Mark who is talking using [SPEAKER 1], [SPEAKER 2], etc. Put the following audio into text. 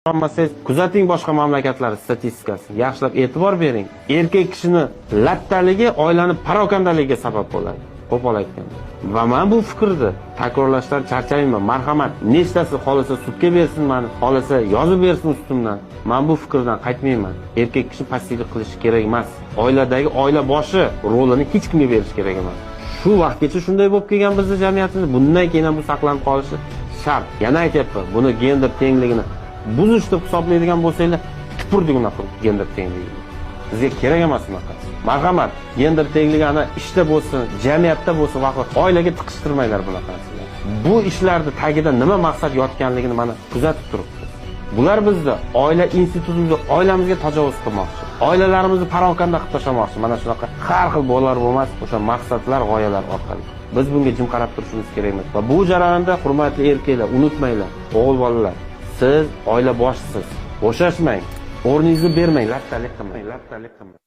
[SPEAKER 1] Ishonmasangiz, kuzating boshqa mamlakatlar statistikasini. Yaxshilab e'tibor bering. Erkak kishini lattaligi oilani parokandaligiga sabab bo'ladi. Qo'pol aytganda. Va men bu fikrni takrorlashdan charchamayman. Marhamat, nechtasi xohlasa sudga bersin mani, xohlasa yozib bersin ustimdan. Men bu fikrdan qaytmayman. Erkak kishi passivlik qilishi kerak emas. Oiladagi oila boshi rolini hech kimga berish kerak emas. Shu vaqtgacha shunday bo'lib kelgan bizni jamiyatimizda. Bundan keyin ham bu saqlanib qolishi shart. Yana aytyapman, buni gender tengligini buzish deb hisoblaydigan bo'lsanglar, tupurdik unaqa gender tengligiga. Bizga kerak emas unaqa. Marhamat, gender tengligi ana ishda bo'lsin, jamiyatda bo'lsin, va oilaga tiqishtirmanglar bunaqa narsalarni. Bu ishlarni tagida nima maqsad yotganligini mana kuzatib turibmiz. Bular bizni oila institutimizga, oilamizga tajovuz qilmoqchi. Oilalarimizni parokanda qilib tashlamoqchi. Mana shunaqa har xil bo'lar bo'lmas o'sha maqsadlar, g'oyalar orqali. Biz bunga jim qarab turishimiz kerak emas. Va bu jarayonda, hurmatli erkaklar, unutmanglar, o'g'il bolalar, siz oila boshisiz. Bo'shashmang, o'rningizni bermang, lattalik qilmang, lattalik qilmang.